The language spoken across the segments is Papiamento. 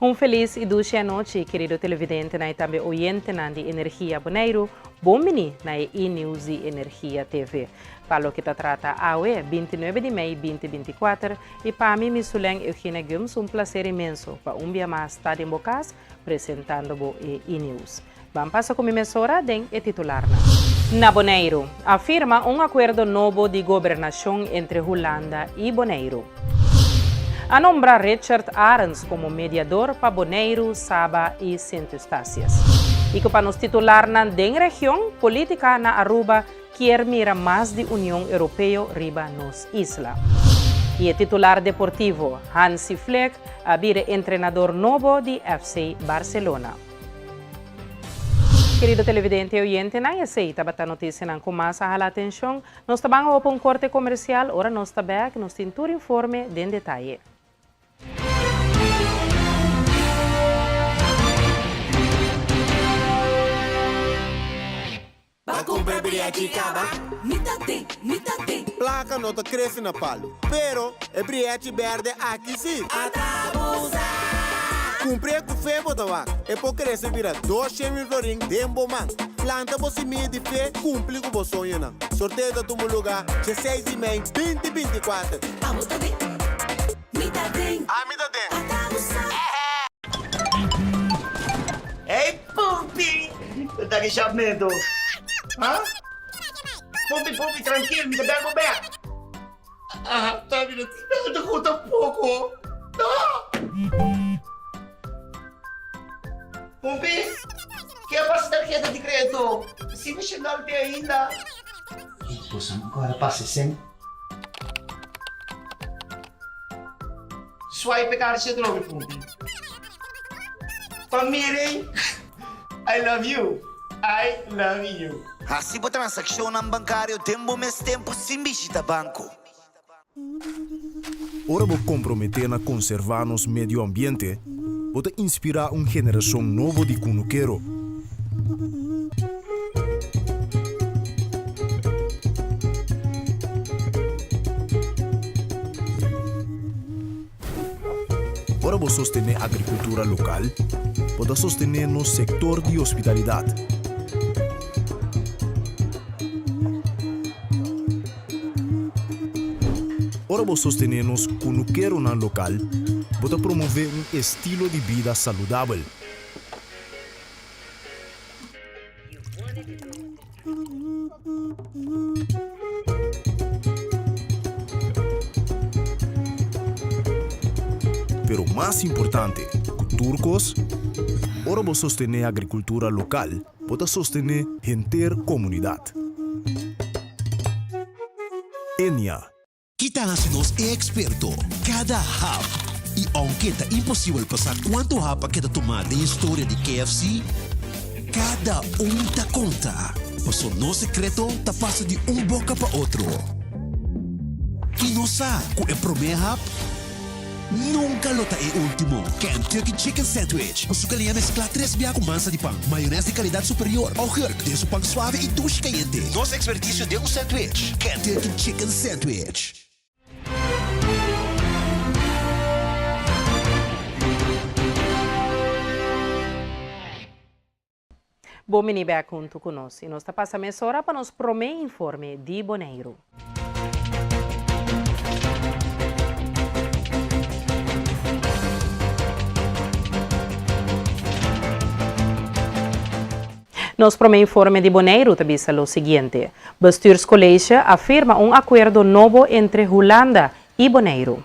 Un felis i dushi anochi, kerido televidentenan i tambe oyentenan di Energia Boneiru. Bon bini na e E-News di Energia TV. Pa loke ta trata awe, bintinuebe di mei binti bintikuater, i pa mi, Misulen Eugenia Gumbs, un plaser inmenso pa un bia mas ta den bo kas presentando bo e E-News. Ban pasa ku mi mesora den e titularnan. Na Boneiru, a firma un akuerdo nobo di gobernashon entre Hulanda i Boneiru. A nombra Richard Arends komo mediador pa Boneiru, Saba i Sint Eustatius. I ku pa nos titularnan den region, politika na Aruba kier mira mas di Union Europeo riba nos isla. I e titular deportivo, Hansi Flick, a bira e entrenador nobo di FC Barcelona. Kerido televidente i oyentenan, esei tabata notisianan ku mas a hala atenshon. Nos ta ban opa un korte komersial, ora nos ta bèk nos tin tur informe den detaye. Ba kumpra briachi kaba. Mi ta den, mi ta den. Plaka no ta krese na palu, pero e briachi berde aki si. Ata busa! Kumpr'é ku fe bo ta wak, e por krese bira 200.000 florin den bo man. Planta bo simia di fe, kumpli ku bo soñonan. Sorteo ta tuma lugá djeseis di mei 2024. Abo ta den, mi ta den. Ami ta den. Ata busa! Hey Pumpi! Bo ta ki medo? Ha? Pumpi, Pumpi, trankil, mi ta bel bo bek. Ah, ta mi no tin nada ku tampoko. No! Pumpi, ke a pasa tarheta di kredito? Si mi shendal te ainda. Boso no kòrda pasa esei? Swipe e karchi atrobe Pumpi. Pa miren I love you I love you. Hasi bo transakshonnan bankario den bo mes tempu sin bishita banko. Ora bo komprometé na konservá nos medio ambiente, bo ta inspirá un generashon nobo di kunukero. Ora bo sostené agrikultura lokal, bo ta sostené nos sektor di hospitalidat. Ora bo sostené nos kunukeronan lokal, bo ta promové un estilo di bida saludabel. Pero mas importante ku tur kos, ora bo sostené agrikultura lokal, bo ta sostené henter komunidat. Enia. Ki ta hasi nos e eksperto? Kada hap! I ounke ta imposibel pa sa kuantu hap a keda tumá den historia di KFC, kada un ta konta, paso nos sekreto ta pasa di un boka pa otro. I nos sa ku e promé hap nunka lo ta e último. Kentucky Chicken Sandwich, ku su galiña mesklá tres bia ku mansa di pan, mayonès di kalidat superior, augurk den su pan suave i dushi kayente. Nos ekspertisio den un sandwich, Kentucky Chicken Sandwich. Bon bini bek huntu ku nos i nos ta pasa mesora pa nos promé informe di Boneiru. Nos promé informe di Boneiru ta bisa lo siguiente, Bestuurscollege a firma un akuerdo nobo entre Hulanda i Boneiru.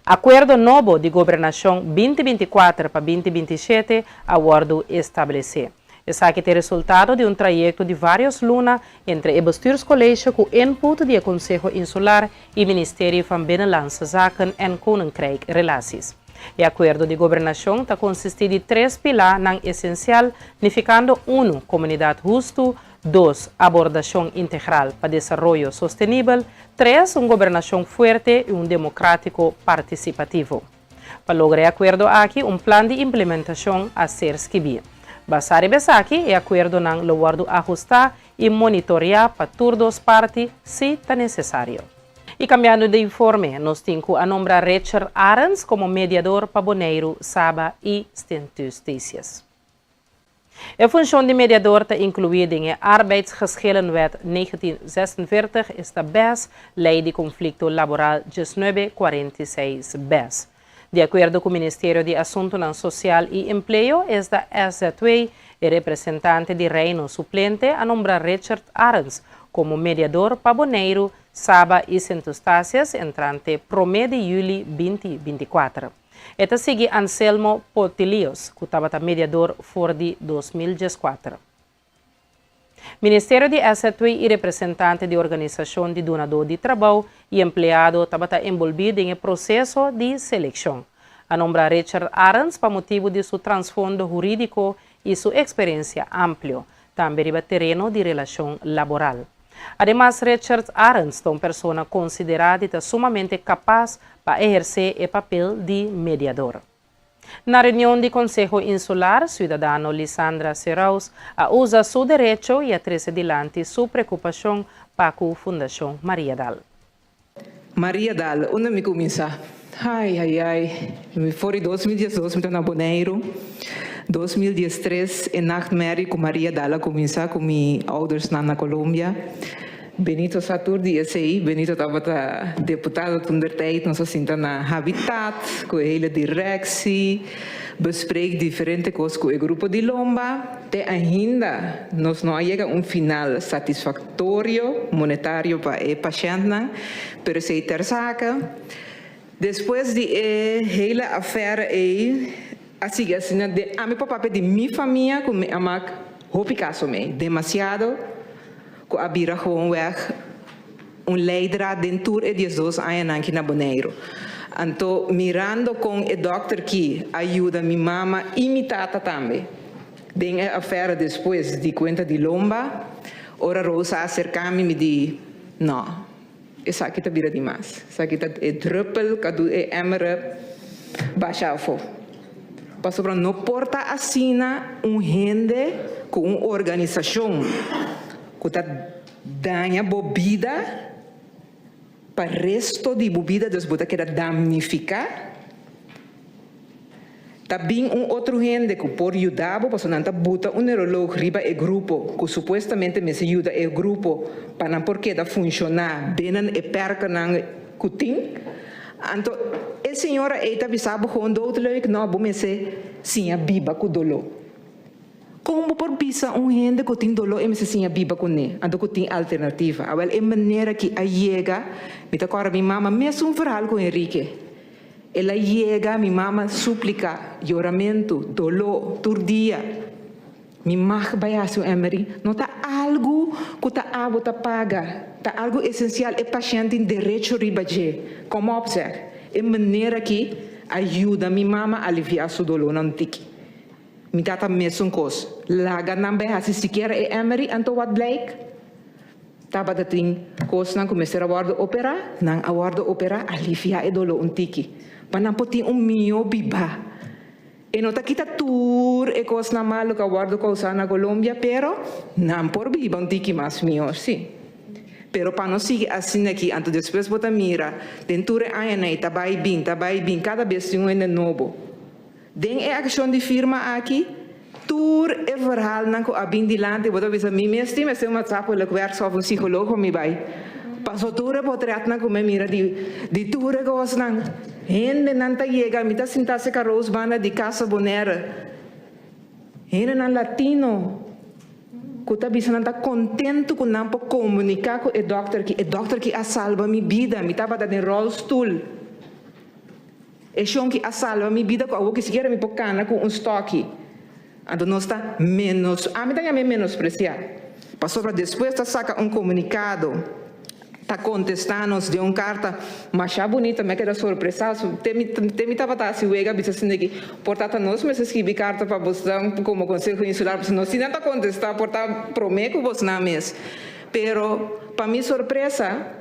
Akuerdo nobo di gobernashon 2024 pa 2027 a wòrdu establesé. Esaki ta e resultado di un trayekto di vários luna entre e Bestuurscollege ku input di e Konseho Insular i Ministerie van Binnenlandse Zaken en Koninkrijk Relaties. E akuerdo di gobernashon ta konsistí di tres pilánan esensial, nifikando unu, komunidat hustu, Dos, abordashon integral pa desaroyo sostenibel. Tres, un gobernashon fuerte i un demokratiko partisipativo. Pa logra e akuerdo aki, un plan di implementashon a ser skibí. Basá riba esaki, e akuerdonan lo wòrdu ahustá i monitoreá pa tur dos parti si ta nesesario. I kambiando di informe, nos tin ku a nombra Richard Arends komo mediador pa Boneiru, Saba i Sint Eustatius. E funshon di mediador ta inkluí den e Arbeidsgeschillenwet 1946, esta bes, Lei di Konflikto Laboral 1946 bes. Di akuerdo ku Ministerio di Asuntunan Sosial i Empleo, esta SZW, e representante di Reino suplente a nombra Richard Arends komo mediador pa Boneiru, Saba i Sint Eustatius entrante 1 di yüli 2024. E ta sigui Anselmo Potilios, ku tabata mediador for di 2014. Ministerio di SZW i representante di organisashon di dunadó di trabou i empleado tabata enbolbí den e proseso di selekshon. A nombra Richard Arends pa motibu di su trasfondo hurídiko i su eksperensia amplio, tambe riba tereno di relashon laboral. Ademas, Richard Arends ta un persona konsiderá di ta sumamente kapas pa ehersé e papel di mediador. Na reunion di Konseho Insular, siudadano Lisandra Seraus a usa su derecho i a trese dilanti su preokupashon pa ku Fundashon Mariadal. Mariadal, unda mi kuminsá? Ai, ai, ai, for di 2012 mi ta na Boneiru. 2013 e nachtmerrie ku Mariadal a kuminsá ku mi oudersnan na Colombia. Benito sa tur di esei. Benito tabata deputado toen der tijd. Nos a sinta na Habitat ku e hele directie, bespreek diferente kos ku e grupo di lomba. Te ainda nos no a yega un final satisfaktorio monetario pa e pashèntnan, pero esei ter zake. Despues di e hele affaire ei a sigui asina den ami por papia di mi famia ku mi a mak hopi kaso mei, demasiado. Ku a bira gewoonweg un leidraad den tur e 12 añanan ki na Boneiru. Anto mirando kon e dòkter ki a yuda mi mama i mi tata tambe den e afèra despues di kuenta di lomba, ora Rosa a aserká mi, mi di, No, esaki ta bira dimas. Esaki ta e druppel ku a du e emmer basha afó. Pasobra no por ta asina un hende ku un organisashon ku ta daña bo bida pa resto di bo bida, dus bo ta keda damnifiká. Ta bin un otro hende ku por yuda bo pasobra nan ta buta un neuroloog riba e grupo ku supuestamente mester yuda e grupo pa nan por keda funshoná binnen e perkenan ku tin. Anto e señora ei ta bisa bo gewoon doodleuk, no, bo mester siña biba ku doló. Kon bo por bisa un hende ku tin doló e mester siña biba kuné, anto ku tin alternativa? Awèl, e manera ki a yega, mi ta kòrda mi mama mesun verhal ku Enrique. El a yega, mi mama súplika, yoramentu, doló, tur dia. Mi mag bai hasi un MRI. No ta algu ku ta abo ta paga, ta algu esensial, e pashènt tin derecho riba dje. Kom op zeg. E manera aki a yuda mi mama aliviá su dolónan tiki. Mi tata mesun kos. Laga nan bai hasi sikiera e MRI, anto wat blijk? Tabata tin kosnan ku mester a wòrdu operá, nan a wòrdu operá, aliviá e doló un tiki, pa nan por tin un mihó bibá. E no ta kita tur e kosnan malu ku a wòrdu kousá na Colombia, pero nan por biba un tiki mas mihó sí. Pero pa no sigui asina aki, anto despues bo ta mira den tur e añanan ei ta bai bin, ta bai bin, kada bes tin un hende nobo. Den e akshon di firma aki, tur e verhaalnan ku a bin dilanti, bo ta bisa mi mes tin mester un maatschappelijk werkster òf un psikoloog pa mi bai. Paso tur e potretnan ku mi a mira di di tur e kosnan. Hendenan ta yega, mi ta sinta serka Rose banda di Casa Bonaire. Hendenan latino ku ta bisa nan ta kontentu ku nan por komuniká ku e dòkter ki. E dòkter ki a salba mi bida, mi tabata den ròlstul. E shon ki a salba mi bida ku awor ki sikiera mi por kana ku un stòki. Anto nos ta menos, ami ta yam'é menospresiá. Pasobra despues ta saka un komunikado ta kontestá nos den un karta mashá bunita, mi a keda sorpresá, te mi te mi tabata hasi wega bisa asina ki por ta ta nos mester skibi karta pa bosnan komo Konseho Insular, pasobra nos si nan ta kontestá por ta promé ku bosnan mes. Pero pa mi sorpresa.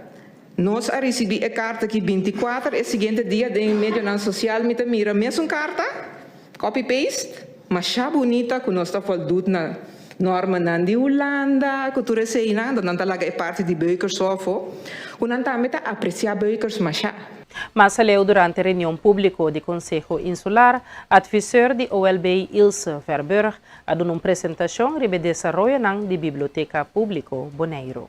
Nos a risibí e karta aki 24 e siguiente dia den medionan sosial mi ta mira mesun karta, copy paste, masha bunita ku nos ta voldut na. Normanan di Hulanda ku tur eseinan, anto nan ta laga e parti di beukers so afó, ku nan tambe ta apresiá beukers mashá. Mas aleu durante reunion públiko di Konseho Insular, adviseur di OLB Ilse Verburg a duna un presentashon riba e desaroyonan di Biblioteka Públiko Boneiru.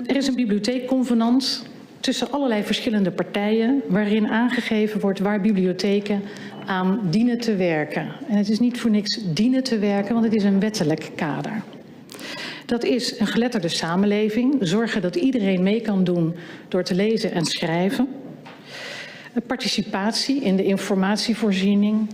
Er is een bibliotheekconvenant tussen allerlei verschillende partijen waarin aangegeven wordt waar bibliotheken aan dienen te werken. En het is niet voor niks dienen te werken, want het is een wettelijk kader. Dat is een geletterde samenleving, zorgen dat iedereen mee kan doen door te lezen en schrijven. Participatie in de informatievoorziening.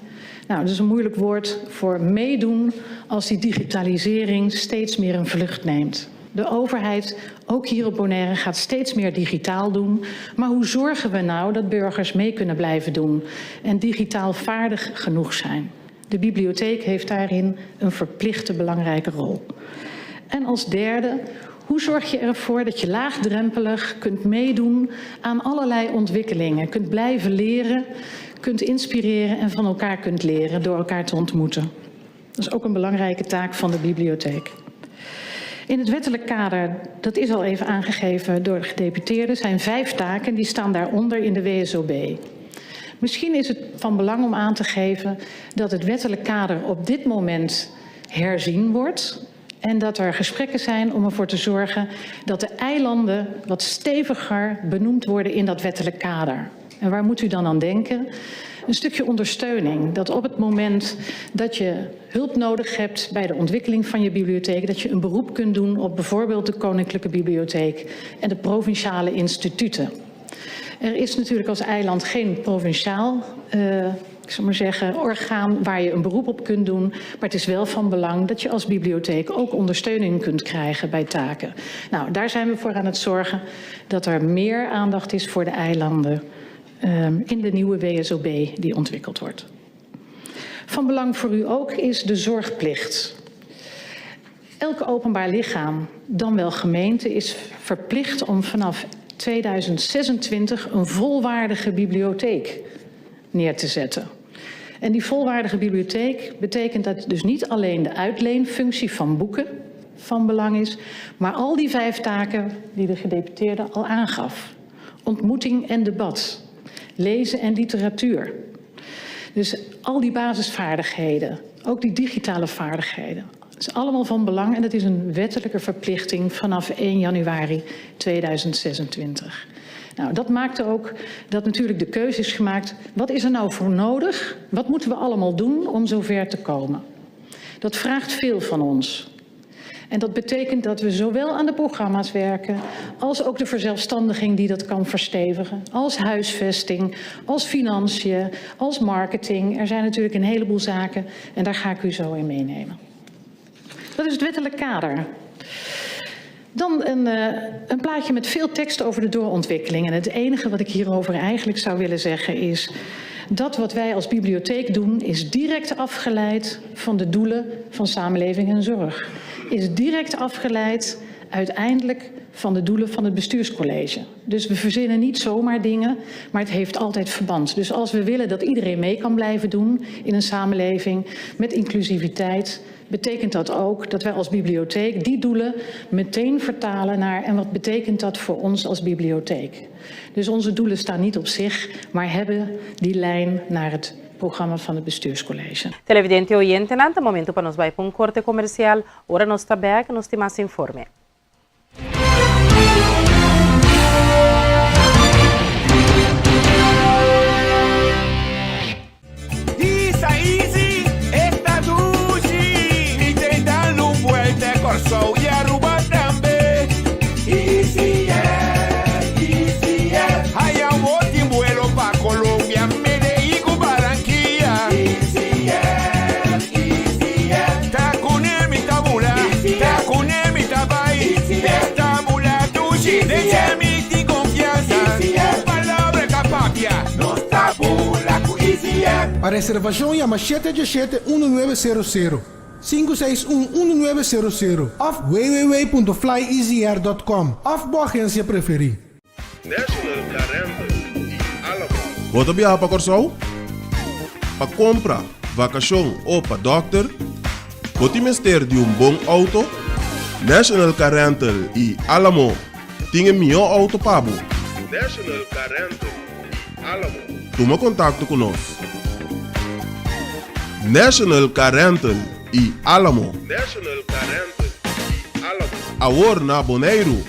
Nou, dat is een moeilijk woord voor meedoen als die digitalisering steeds meer een vlucht neemt. De overheid, ook hier op Bonaire, gaat steeds meer digitaal doen. Maar hoe zorgen we nou dat burgers mee kunnen blijven doen en digitaal vaardig genoeg zijn? De bibliotheek heeft daarin een verplichte belangrijke rol. En als derde, hoe zorg je ervoor dat je laagdrempelig kunt meedoen aan allerlei ontwikkelingen, kunt blijven leren, kunt inspireren en van elkaar kunt leren door elkaar te ontmoeten? Dat is ook een belangrijke taak van de bibliotheek. In het wettelijk kader, dat is al even aangegeven door de gedeputeerden, zijn vijf taken die staan daaronder in de WSOB. Misschien is het van belang om aan te geven dat het wettelijk kader op dit moment herzien wordt. En dat er gesprekken zijn om ervoor te zorgen dat de eilanden wat steviger benoemd worden in dat wettelijk kader. En waar moet u dan aan denken? Een stukje ondersteuning. Dat op het moment dat je hulp nodig hebt bij de ontwikkeling van je bibliotheek, dat je een beroep kunt doen op bijvoorbeeld de Koninklijke Bibliotheek en de provinciale instituten. Er is natuurlijk als eiland geen provinciaal uh, ik zal maar zeggen, orgaan waar je een beroep op kunt doen. Maar het is wel van belang dat je als bibliotheek ook ondersteuning kunt krijgen bij taken. Nou, daar zijn we voor aan het zorgen dat er meer aandacht is voor de eilanden um, in de nieuwe WSOB die ontwikkeld wordt. Van belang voor u ook is de zorgplicht. Elk openbaar lichaam, dan wel gemeente, is verplicht om vanaf 2026 een volwaardige bibliotheek neer te zetten. En die volwaardige bibliotheek betekent dat dus niet alleen de uitleenfunctie van boeken van belang is, maar al die vijf taken die de gedeputeerde al aangaf. Ontmoeting en debat, lezen en literatuur. Dus al die basisvaardigheden, ook die digitale vaardigheden, dat is allemaal van belang en dat is een wettelijke verplichting vanaf 1 januari 2026. Nou, dat maakte ook dat natuurlijk de keuze is gemaakt: wat is er nou voor nodig? Wat moeten we allemaal doen om zover te komen? Dat vraagt veel van ons. En dat betekent dat we zowel aan de programma's werken, als ook de verzelfstandiging die dat kan verstevigen, als huisvesting, als financiën, als marketing. Er zijn natuurlijk een heleboel zaken en daar ga ik u zo in meenemen. Dat is het wettelijk kader. Dan een, uh, een plaatje met veel tekst over de doorontwikkeling. En het enige wat ik hierover eigenlijk zou willen zeggen is... dat wat wij als bibliotheek doen is direct afgeleid van de doelen van samenleving en zorg. Is direct afgeleid uiteindelijk van de doelen van het bestuurscollege. Dus we verzinnen niet zomaar dingen, maar het heeft altijd verband. Dus als we willen dat iedereen mee kan blijven doen in een samenleving met inclusiviteit, betekent dat ook dat wij als bibliotheek die doelen meteen vertalen naar en wat betekent dat voor ons als bibliotheek. Dus onze doelen staan niet op zich, maar hebben die lijn naar het programma van het bestuurscollege. Televidente oyentenan, ta momento pa nos bai pa un korte komersial. Ora nos ta bèk, nos tin mas informe. Isa easy, esta dushi. Mi ta dal un buelta Kòrsou i Aruba tambe. Easy Air, Easy Air. Haya bo tin buelo pa Colombia, Medellín ku Barranquilla. Easy Air, Easy Air. Ta kuné mi ta bula, ta kuné mi ta bai. Esta bula dushi, den dje mi tin konfiansa. Un palabra ka papia. Nos ta bula ku Easy Air. Pa reservashon yama shete djeshete unu nuebe sero sero, sinku seis un unu nuebe sero sero òf www.flyeasyair dòt com òf bo agensia preferí. National Car Rental di Alamo. Bo ta biaha pa Kòrsou? Pa kompra, vakashon o pa dòkter? Bo tin mester di un bon auto? National Car Rental i Alamo tin e mihó auto pa bo. National Car Rental i Alamo. Tuma kontakto ku nos. National Car Rental i Alamo. National Car Rental i Alamo. Awor na Boneiru.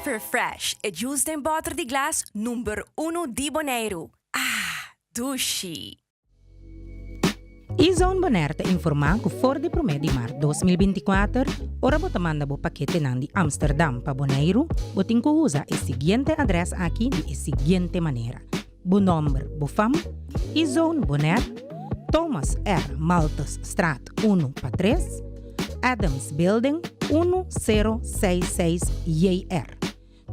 Everfresh, e juice den bòter di glas number uno di Boneiru. Ah, dushi! E-Zone Bonaire ta informá ku for di promé di mart 2024, ora bo ta manda bo paketenan di Amsterdam pa Boneiru, bo tin ku usa e siguiente adrès aki di e siguiente manera, Bo nòmber, bo fam, E-Zone Bonaire, Thomas R. Malthusstraat unu pa tres, Adams Building unu sero seis seis JR.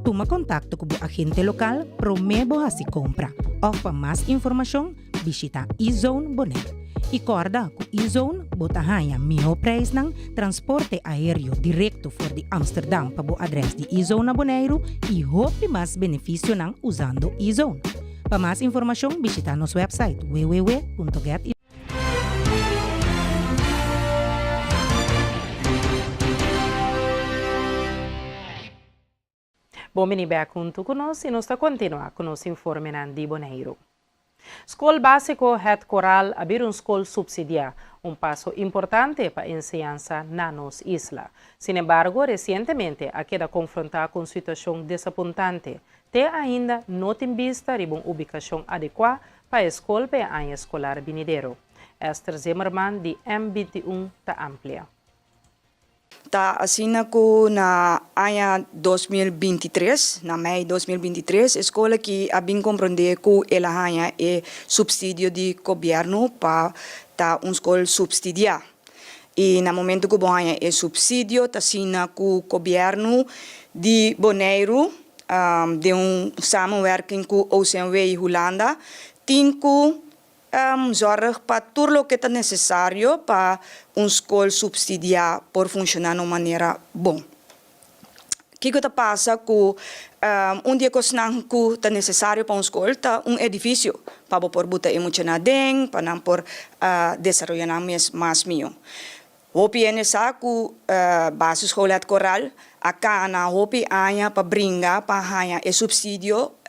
Tuma kontakto ku bo agente lokal promé bo hasi kompra òf pa mas informashon bishita E-Zone Bonaire. I kòrda ku E-Zone bo ta haña mihó preisnan, transporte aéreo direkto for di Amsterdam pa bo adrès di E-Zone na Boneiru i hopi mas benefisionan usando E-Zone. Pa mas informashon bishita nos wèpsait www.get. Bon bini bek huntu ku nos i nos ta kontinuá ku nos informenan di Boneiru. Skol Básiko Het Koraal a bira un skol supsidiá, un paso importante pa enseñansa na nos isla. Sinembargo, resientemente a keda konfrontá ku un situashon desapuntante. Te ainda no tin bista riba un ubikashon adekuá pa e skol pa e aña eskolar binidero. Esther Zimmerman di M 21 ta amplia. Ta asina ku na aña 2023, na mei 2023, e skol aki a bin komprondé ku el a haña e supsidio di gobièrnu pa ta un skol supsidiá. I na momentu ku bo haña e supsidio ta asina ku gobièrnu di Boneiru den un samenwerking ku OCMW Hulanda tin ku Zorg pa tur loke ta nesesario pa un skol supsidiá por funshoná na un manera bon. Kiko ta pasa ku un di e kosnan ku ta nesesario pa un skol ta un edifisio pa bo por buta e muchanan aden, pa nan por desaroyá nan mes mas mihó. Hopi hende sa ku Basisschool Het Koraal a kana hopi aña pa bringa pa haña e supsidio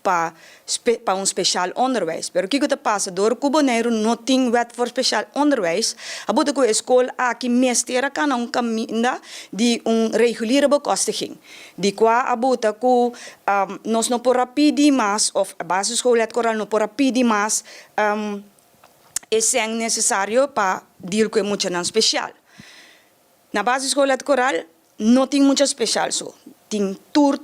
pa pa un speciaal onderwijs. Pero kiko ta pasa? Dor ku Boneiru no tin wet voor speciaal onderwijs, a buta ku e skol aki mester a kana un kaminda di un reguliere bekostiging, di kua a buta ku nos no por a pidi mas òf Basisschool Het Koraal no por a pidi mas e sèn nesesario pa deal ku e muchanan spesial. Na Basisschool Het Koraal no tin mucha spesial so, tin tur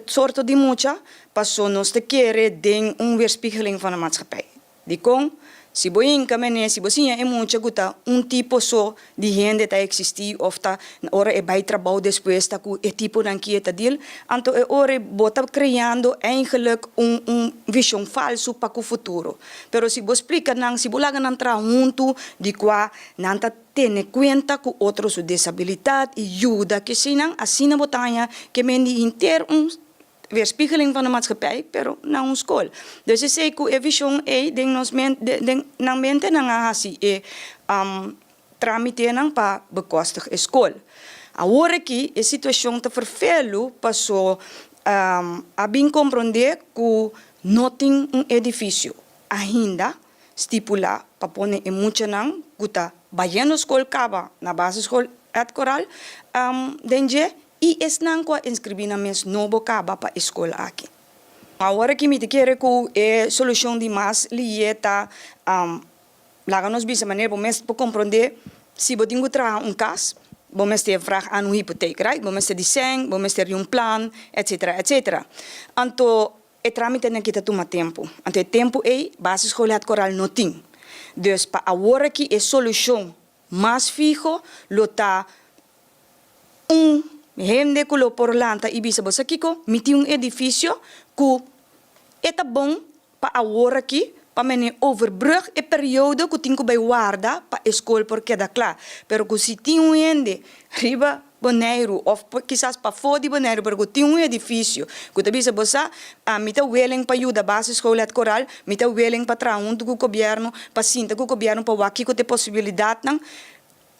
sorto di mucha paso nos ta kere den un weerspiegeling van de maatschappij. Dikon? Si bo hinka mene, si bo siña e mucha ku ta un tipo so di hende ta eksistí òf ta ora e bai trabou despues ta ku e tiponan ki e ta deal, anto e ora bo ta kreando eigenlijk un un vishon falsu pa ku futuro. Pero si bo splika nan, si bo laga nan traha huntu di kua nan ta tene kuenta ku otro su desabilitat i yuda kesinan, asina bo ta haña ke men di henter un weerspiegeling van de maatschappij, pero na un skol. Dus esei ku e vishon ei den nos mente, den nan mente nan a hasi e tramitenan pa bekostig e skol. Awor aki e situashon ta ferfelu paso a bin komprondé ku no tin un edifisio ainda stipulá pa pone e muchanan ku ta bayendo skol kaba na basisschool Het Koraal den dje i esnan ku a inskribí nan mes nobo kaba pa e skol aki. Awor aki mi ta kere ku e solushon di mas lié ta Laga nos bisa manera bo mes por komprondé si bo tin ku traha un kas, bo mester vrag aan un hipoteek, right? Bo mester di sèn, bo mester di un plan, etsetera, etsetera. Anto e trámitenan aki ta tuma tempu. Anto e tempu ei Basisschool Het Koraal no tin. Dus pa awor aki e solushon. Mas fiho lo ta un hende ku lo por lanta i bisa, Bo sa kiko? Mi tin un edifisio ku e ta bon pa awor aki pa mene overbrug e periodo ku tin ku bai warda pa e skol por keda kla. Pero ku si tin un hende riba Boneiru òf kisas pafó di Boneiru pero ku tin un edifisio ku ta bisa, Bo sa, mi ta willing pa yuda Basisschool Het Koraal, mi ta willing pa traha huntu ku gobièrnu, pa sinta ku gobièrnu pa wak kiko ta e posibilidatnan,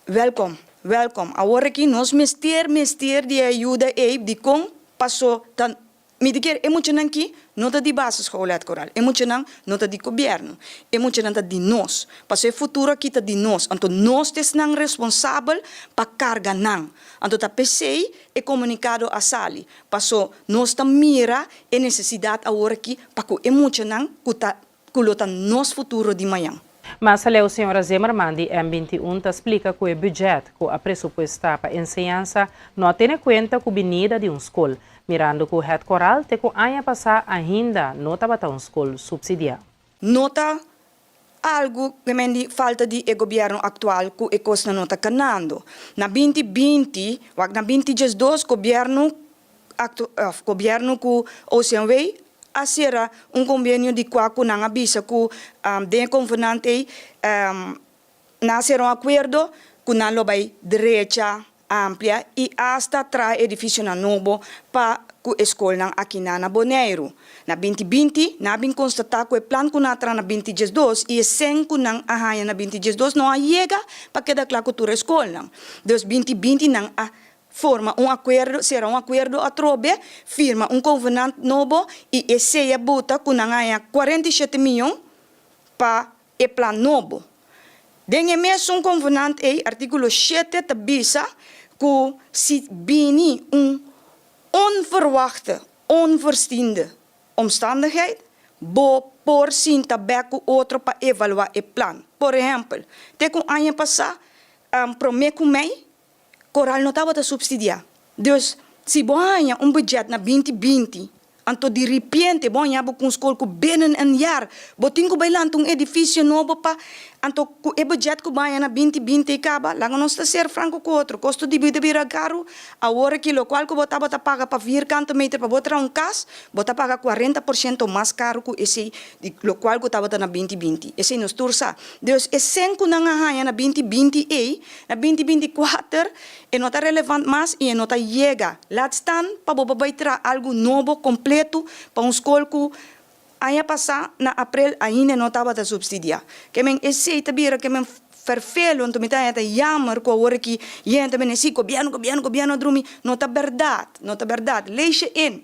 wèlkòm, wèlkòm. Awor aki nos mester mester di e ayuda ei, dikon? Paso ta Mi ta kere e muchanan ki no ta di Basisschool Het Koraal, e muchanan no ta di gobièrnu, e muchanan ta di nos, pasobra e futuro aki ta di nos, anto nos ta esnan responsabel pa karga nan. Anto ta p'esei e komunikado a sali, paso nos ta mira e nesesidat awor aki pa ku e muchanan ku ta ku lo ta nos futuro di mañan. Mas aleu señora Zimmerman di M 21 ta splika ku e budget ku a presupuestá pa enseñansa no a tene kuenta ku binida di un skol, mirando ku Het Koraal te ku aña pasá ainda no tabata un skol supsidiá. No ta algu ke men di falta di e gobièrnu aktual ku e kosnan no ta kanando. Na 2020, wak na 2012 gobièrnu aktu òf gobièrnu ku OCMW a sera un konbenio di kua ku nan a bisa ku den e konvenant ei nan a sera un akuerdo ku nan lo bai drecha, amplia i asta traha edifisionan nobo pa ku e skolnan akinan na Boneiru. Na 2020 nan a bin konstatá ku e plan ku nan a traha na 2012 i e sèn ku nan a haña na 2012 no a yega pa keda kla ku tur e skolnan. Dus 2020 nan a Forma un akuerdo, sera un akuerdo atrobe, firma un konvenant nobo i esei a buta ku nan haña 47 miyon pa e plan nobo. Den e mesun konvenant ei, artíkulo shete ta bisa ku si bini un onverwachte, onvoorziene omstandigheid, bo por sinta bèk ku otro pa evaluá e plan. Por ehèmpel, te ku aña pasá, promé ku mei, Koral no tabata supsidiá. Dus, si bo haña un budget na 2020, anto di ripiente bo haña bo ku un skol ku binnen een jaar bo tin ku bai lanta un edifisio nobo pa, anto ku e budget ku bo haña na 2020 ei kaba, laga nos ta ser franko ku otro, kosto di bida bira karu, awor aki lokual ku bo tabata paga pa vierkante meter pa bo traha un kas, bo ta paga 40% mas karu ku esei di lokual ku tabata na 2020. Esei nos tur sa. Dus e sèn ku nan a haña na 2020 ei, Na 2024 e no ta relevant mas i e no ta yega. Laat staan pa bo por bai traha algu nobo kompletu pa un skol ku aña pasá na aprel ainda e no tabata supsidiá. Ke men esei ta bira ke men ferfelu anto mi ta haña ta jammer ku awor aki yenta ta bini si gobièrnu gobièrnu gobièrnu a drumi. No ta bèrdat, no ta bèrdat. Lees je in.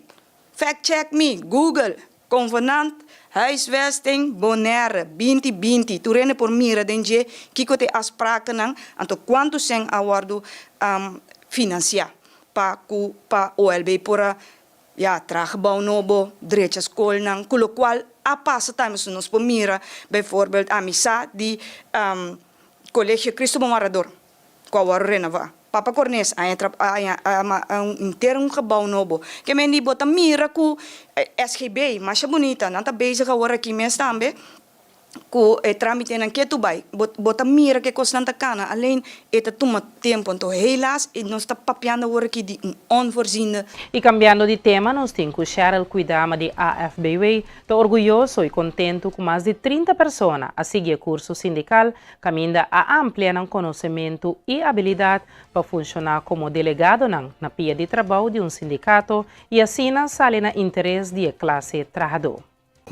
Fact check me, Google. Convenant Huisvesting Bonaire 2020, tur hende por mira den dje kiko ta e afsprakennan, anto kuantu sèn a wòrdu finansiá pa ku pa OLB por a ya traha gebou nobo, drecha skolnan, ku lokual a pasa tambe so nos por mira bijvoorbeeld ami sa di Colegio Cristo Bon Wardador ku a wòrdu renová. Papa Cornes a entra a un henter un gebouw nobo. Ke men di bo ta mira ku SGB masha bunita, nan ta bezig awor aki mes tambe ku e tramitenan ke tu bai. Bo bo ta mira ke kosnan ta kana, alleen e ta tuma tempo. Anto helaas nos ta papiando awor aki di un onvoorziende. I kambiando di tema nos tin ku Cheryl Kwidama di AFBW ta orguyoso i kontentu ku mas di 30 persona a sigui e kurso sindikal kaminda a amplia nan konosementu i abilidat pa funshoná komo delegadonan na pia di trabou di un sindikato i asina sali na interes di e klase trahadó.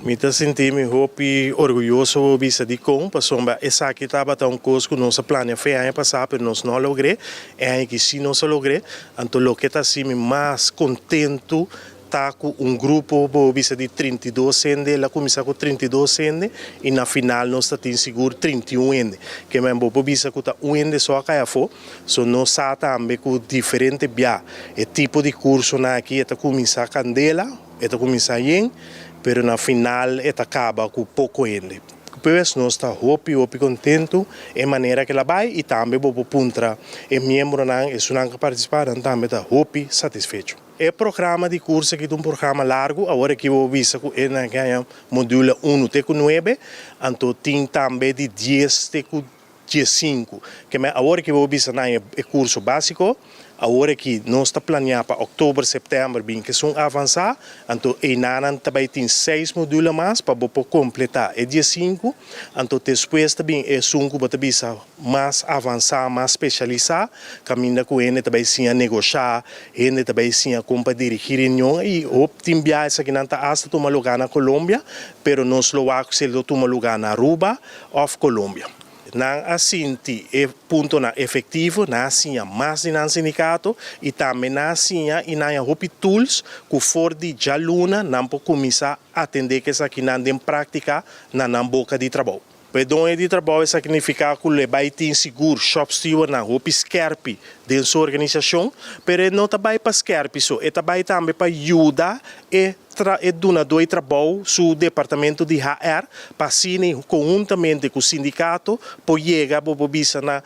Mi ta sinti mi hopi orguyoso bo bisa dikon, pasobra esaki tabata un kos ku nos a plania fe aña pasá pero nos no a logr'é, e aña aki sí nos a logr'é, anto loke ta hasi mi mas kontentu Ta ku un grupo bo bisa di 32 hende, el a kuminsá ku 32 hende i na final nos ta tin sigur 31 hende. Ke men bo por bisa ku ta un hende so a kai afó, so nos sa tambe ku diferente bia e tipo di kursonan aki e ta kuminsá kandela, e ta kuminsá yen, pero na final e ta kaba ku poko hende. Pues nos ta hopi hopi kontentu e manera ku el a bai i tambe bo por puntra e miembronan, esunnan ku a partisipá, nan tambe ta hopi satisfecho. E programa di kurso aki ta un programa largu, awor aki bo bisa ku e nan ke haña module unu te ku nuebe, anto tin tambe di dies te ku. 15. Ke men awor ke bo bisa nan e kurso básiko, awor aki nos ta planeá pa òktober, sèptèmber bin ku esun avansá, anto einanan ta bai tin seis module mas pa bo por kompletá e 15, anto despues ta bin esun ku bo ta bisa mas avansá, mas spesialisá, kaminda ku hende ta bai siña negoshá, hende ta bai siña kon pa dirigí reunion i hop tin biaha esakinan ta asta tuma lugá na Colombia, pero nos lo wak si lo tuma lugá na Aruba òf Colombia. Nan a sinti e puntonan efektivo, nan a siña mas di nan sindikato i tambe nan a siña i nan a hopi tools ku for di djaluna nan por kuminsá atendé ku esakinan den práktika na nan boka di trabou. Pa e doño di trabou esaki nifiká ku lo e bai tin sigur shop stewardnan hopi skèrpi den su organisashon, pero e no ta bai pa skèrpi so, e ta bai tambe pa yuda e e dunadó di trabou su departamento di HR pa asina konhuntamente ku sindikato por yega bo por bisa na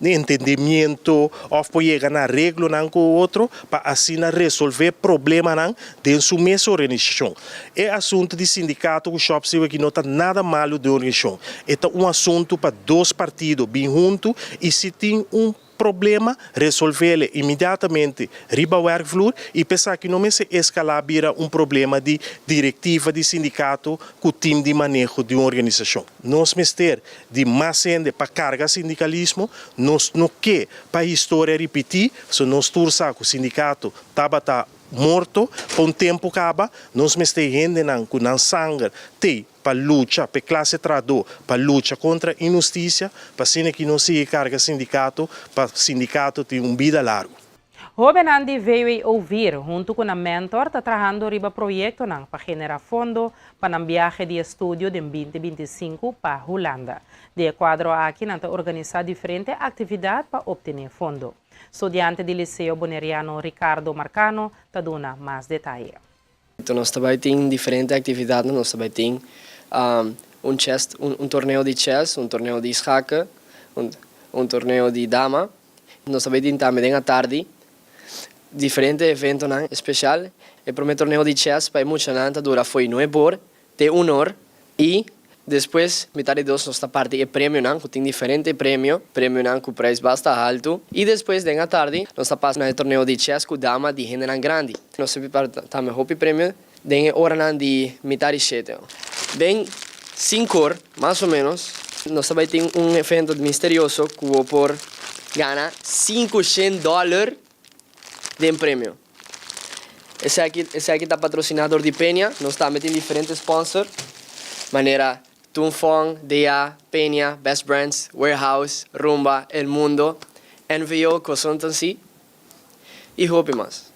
entendimiento òf por yega na areglonan ku otro pa asina resolvé problemanan den su mes organisashon. E asuntu di sindikato ku shop steward aki no ta nada malu den organisashon. E ta un asuntu pa dos partido bin huntu i si tin un problema, resolvele inmediatamente riba werkvloer i pa esaki no mester eskalá bira un problema di direktiva di sindikato ku tim di maneho di un organisashon. Nos mester di mas hende pa karga sindikalismo, nos no ke pa historia ripití, so nos tur sa ku sindikato tabata morto pa un tempu kaba, nos mester hendenan ku nan sanger tei pa lucha p'e klase trahadó, pa lucha kontra inhustisia, pa asina ki nos sigui karga sindikato, pa sindikato tin un bida largu. Hóbennan di VWO Vir huntu ku nan mentor ta trahando riba proyektonan pa generá fondo pa nan biahe di estudio den 2025 pa Hulanda. Di e kuadro aki nan ta organisá diferente aktividat pa optené fondo. Studiante di Liceo Boneriano Ricardo Marcano ta duna mas detaye. Enton nos ta bai tin diferente actividadnan, nos ta bai tin un chess, un torneo di chess, un torneo di schaken, un torneo di dama. Nos ta bai tin tambe den atardi diferente eventonan especial. E prome torneo di chess pa e muchanan ta dura fo'i nuebe or te un or y despues mitad di dos nos ta parti e premionan cu tin diferente premio, premionan cu prijs basta halto y despues den atardi nos ta pasa na e torneo di chess cu dama di hendenan grandi. Nos ta prepara tambe hopi premio den e oranan di mitad di shete. Den sinku or mas o menos nos ta bay tin un evento misterioso cu bo por gana 500 dollar den premio. Esaki esaki ta patrociná dor di Peña. Nos tambe tin diferente sponsor, manera Tunfong, DA, Peña, Best Brands, Warehouse, Rumba, El Mundo, NVO Consultancy y hopi mas.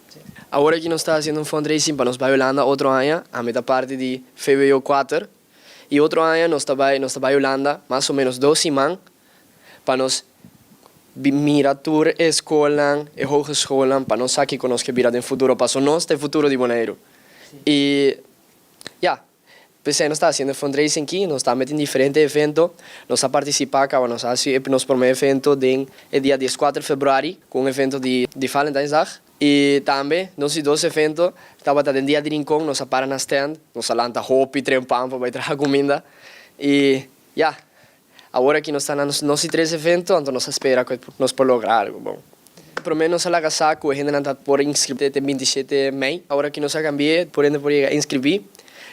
Awor aki nos ta haciendo un fundraising pa nos bai Hulanda otro aña. Ami ta parti di VWO 4 y otro aña nos ta bai nos ta bai Hulanda mas o menos dos siman pa nos mira tur e skolnan, e hogeschoolnan, pa nos sa kiko nos ke bira den futuro, paso nos ta e futuro di Boneiru. I ya, p'esei nos ta hasiendo e fundraising aki, nos tambe tin diferente evento, nos a partisipá kaba nos a hasi nos promé evento den e dia dieskuater februari ku un evento di di Valentijnsdag i tambe nos di dos evento tabata den dia di Rincon, nos a para na stand, nos a lanta hopi trempan pa bai traha kuminda i ya. Awor aki nos ta na nos di tres evento, anto nos a spera ku nos por logra algu bon. Promé nos a laga sa ku e hendenan ta por inskribí te 27 mei. Awor aki nos a kambi'é, por hende por yega inskribí.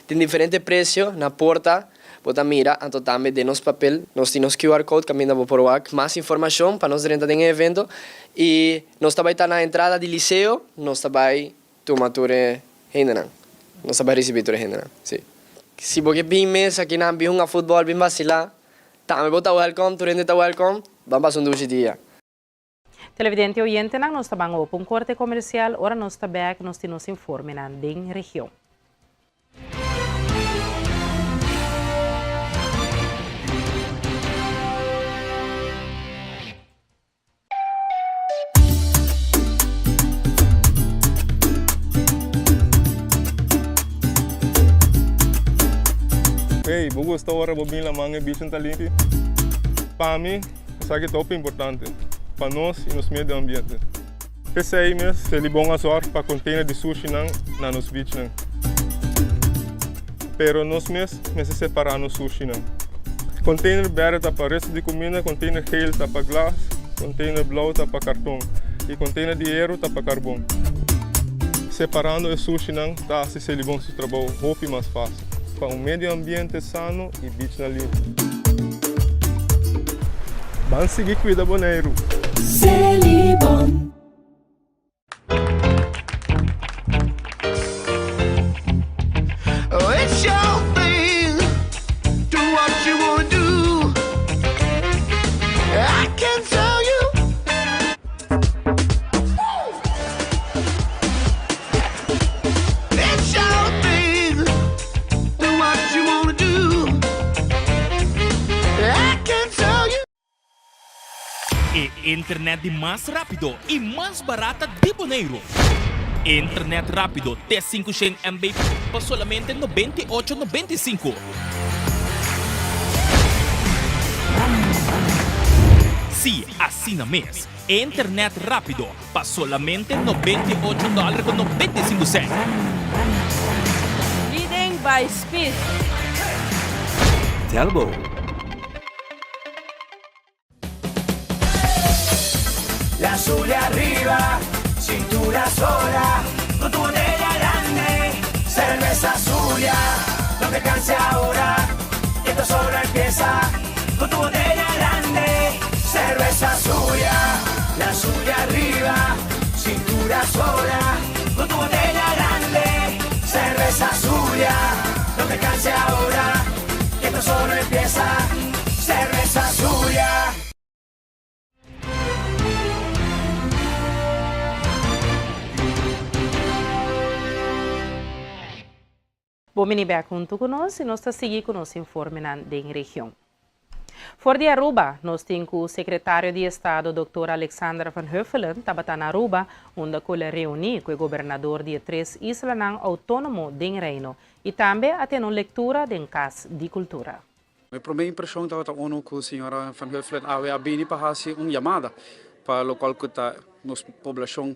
Tin diferente presio na porta, bo ta mira, anto tambe den nos papel nos tin nos QR code kaminda bo por wak mas informashon pa nos drenta den e evento. I nos ta bai ta na entrada di Liceo, nos ta bai Tuma tur e hendenan. Nos ta bai risibí tur e hendenan, sí. Si bo ke bin mes akinan, bin hunga futbòl, bin basilá, tambe bo ta wèlkòm, tur hende ta wèlkòm. Ban pasa un dushi dia. Televidente i oyentenan, nos ta ban opa un korte komersial. Ora nos ta bèk, nos tin nos informenan den region. Hey, bo gusta ora bo bin laman e bichan ta limpi? Pa mi, esaki ta hopi importante pa nos y nos medio ambiente. P'esei mes, Selibon a zorg pa container di sushinan na nos beachnan. Pero nos mes mester separa nos sushinan. Container berde ta pa resto di cuminda, container geel ta pa glas, container blauw ta pa carton y container di hero ta pa carbon. Separando e sushinan ta haci Selibon su trabou hopi mas facil pa un medio ambiente sano y beachnan limpi. Ban sigui cuida Boneiru! Selibon. It's your thing. Do what you wanna do. I can tell you. It's your thing. Do what you wanna do. I can tell you. E internet di mas rápido i mas barata di Boneiru. Internet rápido te 500 MB pa solamente 98 95. Sí, asina mes. Internet rápido pa solamente 98 dòler ku 95 sènt. Leading by speed. Telbo. La azul arriba, cintura sola, con tu botella grande, cerveza Zulia, no te canses ahora, que esto solo empieza, con tu botella grande, cerveza Zulia, la Zulia arriba, cintura sola, con tu botella grande, cerveza Zulia, no te canses ahora, que esto solo empieza, cerveza Zulia. Bon bini bek huntu ku nos i nos ta sigui ku nos informenan den region. For di Aruba, nos tin ku Sekretario di Estado Dòkter Alexander van Huffelen tabata na Aruba unda ku el a reuní ku e gobernador di e tres islanan outónomo den Reino i tambe a tene un lektura den Kas di Kultura. Mi promé impreshon tabata unu ku señora Van Huffelen awe a bini pa hasi un yamada pa lokual ku ta nos poblashon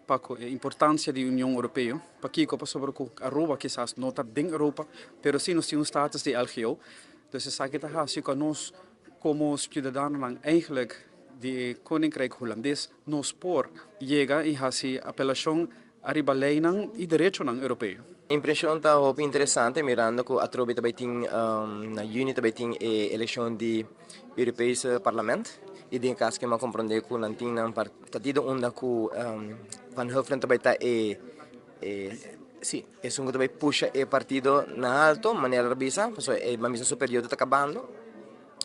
pa ku e importansia di Union Europeo. Pakiko? Pasobra ku Aruba kisas no ta den Europa, pero si nos tin un status di LGO. Dus esaki ta hasi ku anos komo siudadanonan eigenlijk di e Koninkrijk Hulandes nos por yega i hasi apelashon ariba leinan i derechonan europeo. Impreshon ta hopi interesante mirando ku atrobe ta bai tin na yüni ta bai tin e elekshon di Europese Parlament i den e kas ke mi a komprondé ku nan tin nan partido unda ku Van Huffelen ta bai ta e si esun ku ta bai pusha e partido na alto manera ta bisa pasobra e misa su periodo ta kabando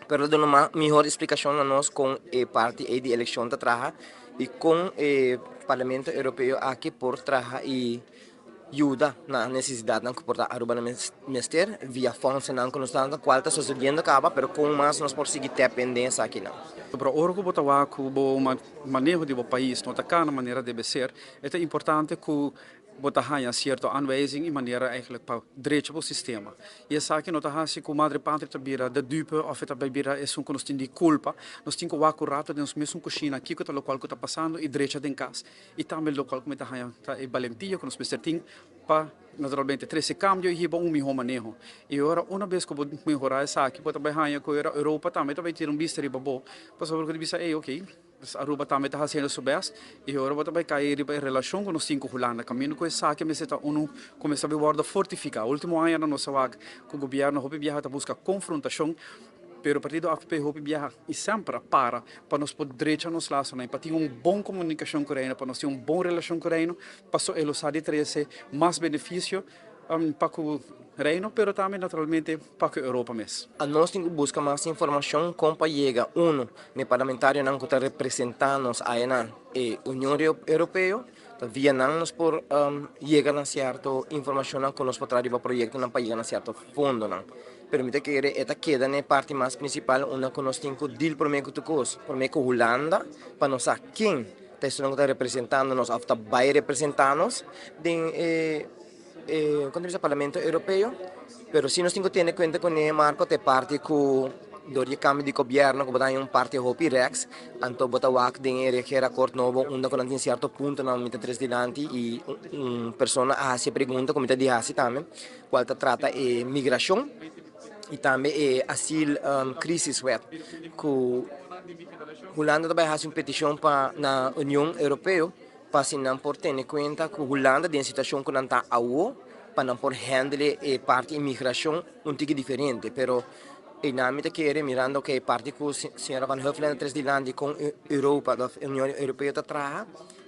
pero ta duna mas mihor splikashon na nos kon e parti ei di elekshon ta traha i kon e Parlamento Europeo aki por traha i yuda na nesesidatnan ku por ta Aruba na mester via fondsennan ku nos ta dando kual ta sosediendo kaba pero kon mas nos por sigui tèp en den esakinan. Pero ora ku bo ta wak ku bo maneho di bo pais no ta kana manera debe ser, e ta importante ku bo ta haña sierto aanwijzing i manera eigenlijk pa drecha bo sistema. I esaki no ta hasi ku Madre Patria ta bira de dupe òf e ta bai bira esun ku nos tin di kulpa. Nos tin ku wak un rato den nos mesun kushina kiko ta lokual ku ta pasando i drecha den kas. I tambe lokual ku mi ta haña ta e balentia ku nos mester tin pa naturalmente trese kambio i hiba un mihó maneho. I ora una bes ku bo mehorá esaki bo ta bai haña ku ora Europa tambe ta bai tira un bista riba bo pasobra ku ta bisa ey okey Aruba tambe ta hasiendo su best i ora bo ta bai kai riba e relashon ku nos tin ku Hulanda kaminda ku esaki mester ta unu ku mester bai wòrdu fortifiká. Ultimo añanan nos a wak ku gobièrnu hopi biaha ta buska konfrontashon pero partido avp hopi biaha i semper a para pa nos por drecha nos lasonan i pa tin un bon komunikashon ku Reino, pa nos tin un bon relashon ku Reino paso e lo sa di trese mas benefisio pa ku Reino pero tambe naturalmente pa ku Europa mes. Anos tin ku buska mas informashon kon pa yega unu n'e parlamentarionan ku ta representá nos aya na e Union Europeo, ta via nan nos por yega na sierto informashonnan ku nos por traha riba proyektonan pa yega na sierto fondonan. Pero mi ta kere e ta keda n'e parti mas prinsipal unda ku nos tin ku dil promé ku tur kos, promé ku Hulanda pa nos sa ken ta esunnan ku ta representando nos òf ta bai representá nos den e E kon ta bisa Parlamento Europeo, pero si nos tin ku tene kuenta kuné Marco ta e parti ku dor di e kambio di gobièrnu ku bo ta haña un parti hopi rèks, anto bo ta wak den e regeerakkoord nobo unda ku nan tin sierto puntonan mi ta tres dilanti i un persona a hasi e pregunta ku mi ta di hasi tambe kual ta trata e migrashon. I tambe e asiel crisiswet ku Hulanda ta bai hasi un petishon pa na Union Europeo pa si nan por tene kuenta ku Hulanda den situashon ku nan ta awo pa nan por handle e parti imigrashon un tiki diferente. Pero einan mi ta kere mirando ku e parti ku señora Van Huffelen a tres dilanti kon Europa òf Union Europeo ta traha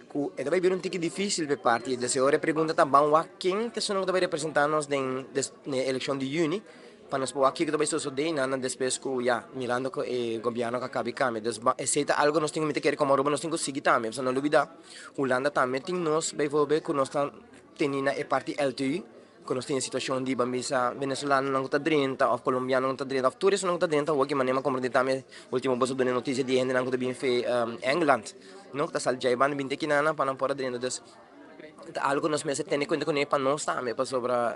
ku e ta bai bira un tiki difisil pa e parti. Des e ora e pregunta ta ban wak ken ta esun ku ta bai representa nos den elekshon di yüni pa nos por wak kiko ta bai sosode nan despues ku ya mirando ku e gobièrnu a kaba di kambia. Dus esei ta algu nos tin ku mi ta kere komo Aruba nos tin ku sigui tambe pasobra no lubida Hulanda tambe tin nos bijvoorbeeld ku nos ta teni na e parti LTU ku nos tin e situashon di ban bisa venezolanonan ku ta drenta òf kolombianonan ku ta drenta òf tur esunnan ku ta drenta awor ki manera mi a komprende tambe ultimo boso duna e notisia di e hendenan ku ta bin fe England no ku ta sali djai banda bin te kinana pa nan por a drenta dus ta algu ku nos mester tene kuenta kuné pa nos tambe pasobra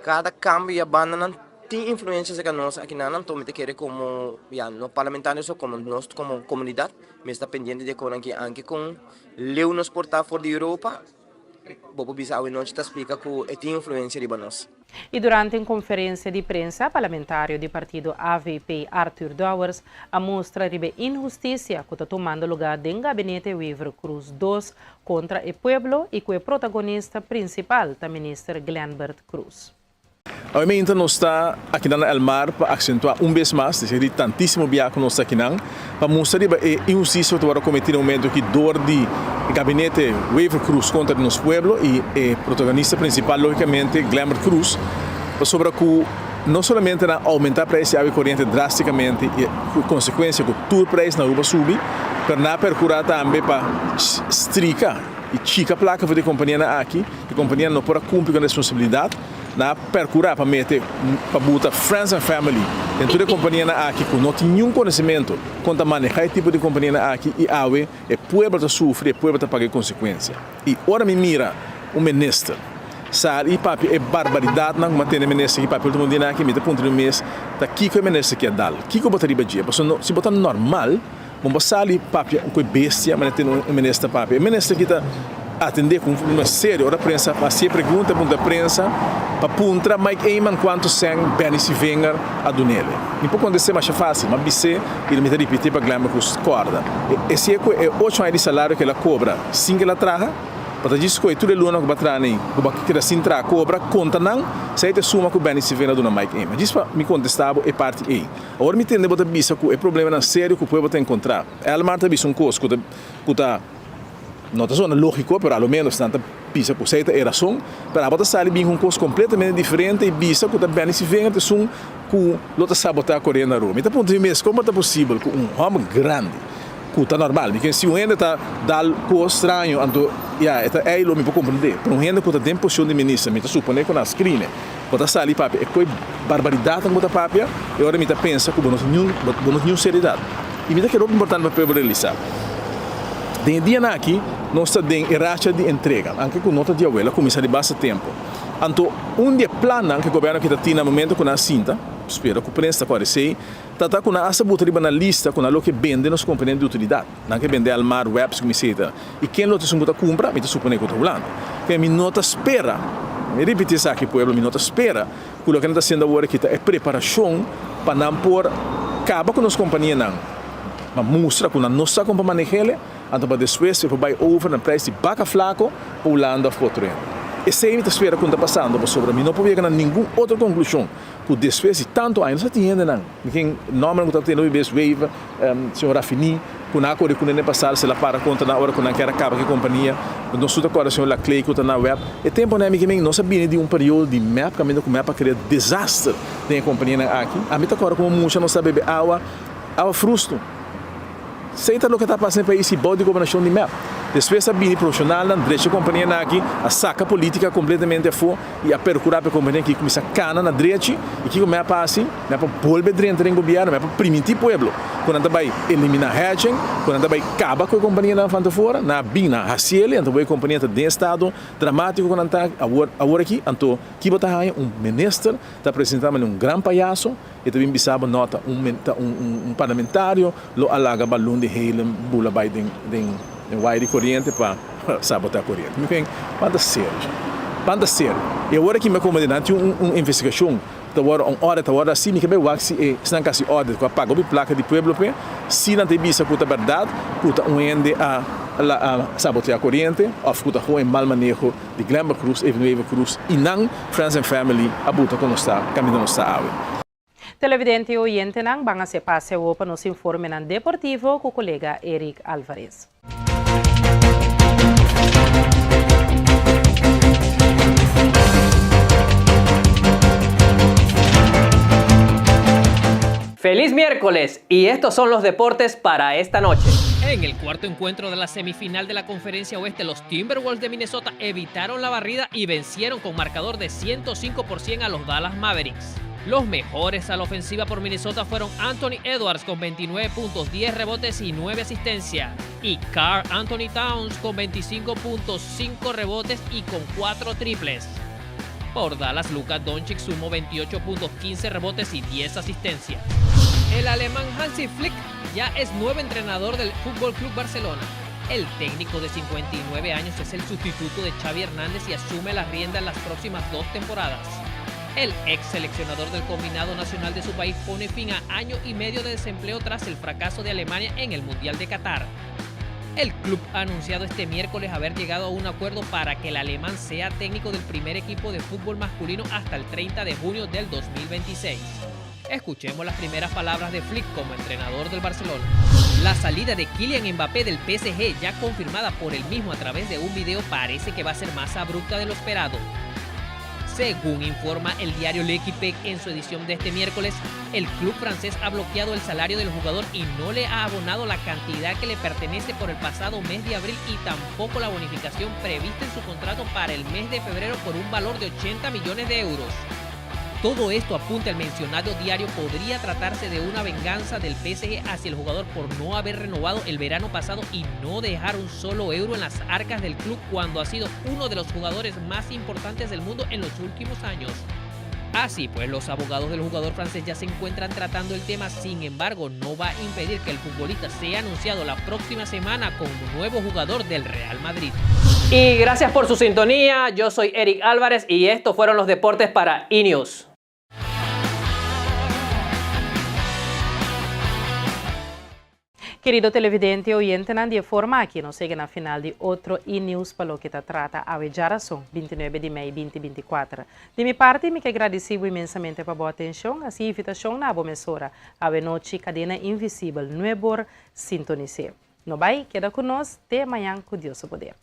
kada kambio ya bandanan tin influensia serka nos akinan anto mi ta kere komo ya no parlamentario so komo nos komo komunidat mester ta pendiente di e konan aki anke kon leu nos por ta for di Europa. Bo por bisa awenochi ta splika ku e tin influensia riba nos. I durante un konferensia di prensa, parlamentario di partido avp Arthur Dowers a mustra riba e inhustisia ku ta tumando lugá den gabinete Wever-Croes dos kontra e pueblo i ku e protagonista prinsipal ta minister Glenbert Croes. Obviamente nos ta akinan na El Mar pa aksentuá un bes mas, despues di tantísimo bia ku nos ta akinan, pa mustra riba e inhustisia ku ta wòrdu kometí na momentu aki dor di e gabinete Wever-Croes kontra di nos pueblo i e protagonista prinsipal lógikamente Glenbert Croes, pasobra ku no solamente nan a oumentá preis di awa i koriente drástikamente i ku konsekuensia ku tur preis na Aruba subi, pero nan a perkurá tambe pa strika i chika plaka for di e kompanianan aki. E kompania no por a kumpli ku nan responsabilidat. Nan a perkurá pa mete pa buta friends and family den tur e kompanianan aki ku no tin niun konosementu kon ta manehá e tipo di kompanianan aki i awe e pueblo ta sufri, e pueblo ta paga e konsekuensia. I ora mi mira un minister sali i papia e barbaridatnan ku mi a tende e minister aki papia ultimo dianan aki mi ta puntra mi mes ta kiko e minister ke a dal? Kiko bo ta riba dje? Pasobra si bo ta normal Bo por sali papia ku e bestia manera tene un minister papia. E minister ki ta atende ku un forma serio ora prensa hasi e pregunta, puntra prensa pa puntra Mike Eman kuantu sèn Benny Sievinger a dunele. Mi por kontest'é masha fásil, m'a bis'é i mi ta ripití pa Glenn Cruz kòrda. E si'e ku e ocho aña di salario ku el a kobra sin ku el a traha. Bo ta djis koe tur e luna ku bo a traha nei, ku bo a keda sin traha, kobra, konta nan, esei ta e suma ku Benny Sievinger a duna Mike Eman. Djis pa mi kontestá bo e parti ei. Awor mi tende bo ta bisa ku e problemanan serio ku pueblo ta enkontrá. Elmar ta bisa un kos ku ta ku ta no ta sona lógiko, pero a lo ménos nan ta bisa ku esei ta e rason. Pero abo ta sali bin ku un kos kompletamente diferente i bisa ku ta Benny Sivenger ta esun ku lo ta sabotá Korea na Rua. Mi ta puntra mi mes kon por ta posibel ku un hòmber grandi ku ta normal, mi ken si un hende ta dal kos straño anto ya e ta ei lo mi por komprendé, pero un hende ku ta den posishon di minister mi ta suponé ku nan a skrine. Bo ta sali papia e koe barbaridatnan ku bo ta papia, e ora mi ta pensa ku bo no tin niun bo no tin niun seriedat. I mi ta kere hopi importante pa pueblo realisá. Den e dianan aki nos ta den e racha di entrega, anke ku no ta di awe, el a kuminsá di basta tempu. Anto un di e plannan ku e gobièrnu aki ta tin na momento ku nan a sinta, spera ku prensa ta kòrda esei, ta ta ku nan asta buta riba nan lista ku nan lo ke bende nos kompania di utilidat. Nan ke bende Almar, Webs ku miseta. I ken lo ta esun ku ta kumpra? Mi ta suponé ku ta Hulanda. P'e mi no ta spera, mi ripití esaki pueblo, mi no ta spera ku loke nan ta hasiendo awor aki ta e preparashon pa nan por kaba ku nos kompanianan, pa mustra ku nan no sa kon pa maneh'el, anto pa despues e por bai over na prijs di baka flako pa Hulanda òf pa otro hende. Esei mi ta spera ku ta pasando pasobra mi no por yega na ningun otro konklushon ku despues di tantu aña nos a tin hendenan, mi ken nòmbernan ku ta tene hopi bes Wever, señor Rafini, ku nan a kore ku nene pasado se la para kontra nan ora ku nan kier a kaba ku e kompania. Nos tur ta kòrda señor Laclay ku ta na web. E temponan mi ke men nos a bini di un periodo di mep kaminda ku mep a krea desaster den e kompanianan aki. Ami ta kòrda komo mucha nos ta bebe awa, awa frustu. Esei ta loke ta pasa den pais i bou di gobernashon di mep. Despues a bini profeshonalnan drecha e kompanianan aki, a saka politika kompletamente afó i a perkurá pa e kompania aki kuminsá kana na drechi. I kiko mep a hasi? Mep a bolbe drenta den gobièrnu, mep a primintí pueblo ku nan ta bai eliminá hedging, ku nan ta bai kaba ku e kompanianan van tefora. Nan a bin, nan a hasi el, anto e kompania ta den estado dramátiko ku nan ta awor awor aki. Anto ki bo ta haña? Un minister ta presentá manera un gran payaso. E ta bin bisa bo no ta un ta un un parlamentario lo a laga balon di helium bula bai den den den wire di coriente pa sabota coriente. Mi ken ban ta serio dje. Ban ta serio. Y awor aki mi a come dilanti un un investigacion. Ta wòrdu un audit ta wòrdu hasi, mi ke bai wak si e esnan ka hasi audit ku a paga hopi plaka di pueblo p'e, si nan ta bisa ku ta bèrdat ku ta un hende a a sabotea koriente òf ku ta gewoon e mal maneho di Glenbah Cruz, Evelyn Wever Cruz i nan friends and family a buta ku nos ta kaminda nos ta awe. Televidente i oyentenan ban hasi e pase awo pa nos informenan deportivo ku kolega Eric Alvarez. Feliz miércoles y estos son los deportes para esta noche. En el cuarto encuentro de la semifinal de la Conferencia Oeste, los Timberwolves de Minnesota evitaron la barrida y vencieron con marcador de 105 por 100 a los Dallas Mavericks. Los mejores a la ofensiva por Minnesota fueron Anthony Edwards con 29 puntos, 10 rebotes y 9 asistencias. Y Carl Anthony Towns con 25.5 rebotes y con 4 triples. Por Dallas, Luka Doncic sumó 28 puntos, 15 rebotes y 10 asistencias. El alemán Hansi Flick ya es nuevo entrenador del Fútbol Club Barcelona. El técnico de 59 años es el sustituto de Xavi Hernández y asume las riendas las próximas dos temporadas. El ex seleccionador del combinado nacional de su país pone fin a año y medio de desempleo tras el fracaso de Alemania en el Mundial de Qatar. El club ha anunciado este miércoles haber llegado a un acuerdo para que el alemán sea técnico del primer equipo de fútbol masculino hasta el 30 de junio del 2026. Escuchemos las primeras palabras de Flick como entrenador del Barcelona. La salida de Kylian Mbappé del PSG, ya confirmada por él mismo a través de un video, parece que va a ser más abrupta de lo esperado. Según informa el diario L'Equipe en su edición de este miércoles, el club francés ha bloqueado el salario del jugador y no le ha abonado la cantidad que le pertenece por el pasado mes de abril y tampoco la bonificación prevista en su contrato para el mes de febrero por un valor de 80 millones de euros. Todo esto, apunta el mencionado diario, podría tratarse de una venganza del PSG hacia el jugador por no haber renovado el verano pasado y no dejar un solo euro en las arcas del club cuando ha sido uno de los jugadores más importantes del mundo en los últimos años. Así pues, los abogados del jugador francés ya se encuentran tratando el tema, sin embargo, no va a impedir que el futbolista sea anunciado la próxima semana como nuevo jugador del Real Madrid. Y gracias por su sintonía, yo soy Eric Álvarez y estos fueron los deportes para E-News. Kerido televidente i oyentenan, di e forma aki nos yega na final di otro E-News pa loke ta trata awe djarason, bintinuebe di mei binti bintikuater. Di mi parti mi ke gradisí bo inmensamente pa bo atenshon, hasi invitashon na abo mesora awe nochi Kadena Invisibel nuebor sintonis'é. No bai, keda ku nos te mañan ku Dios su poder.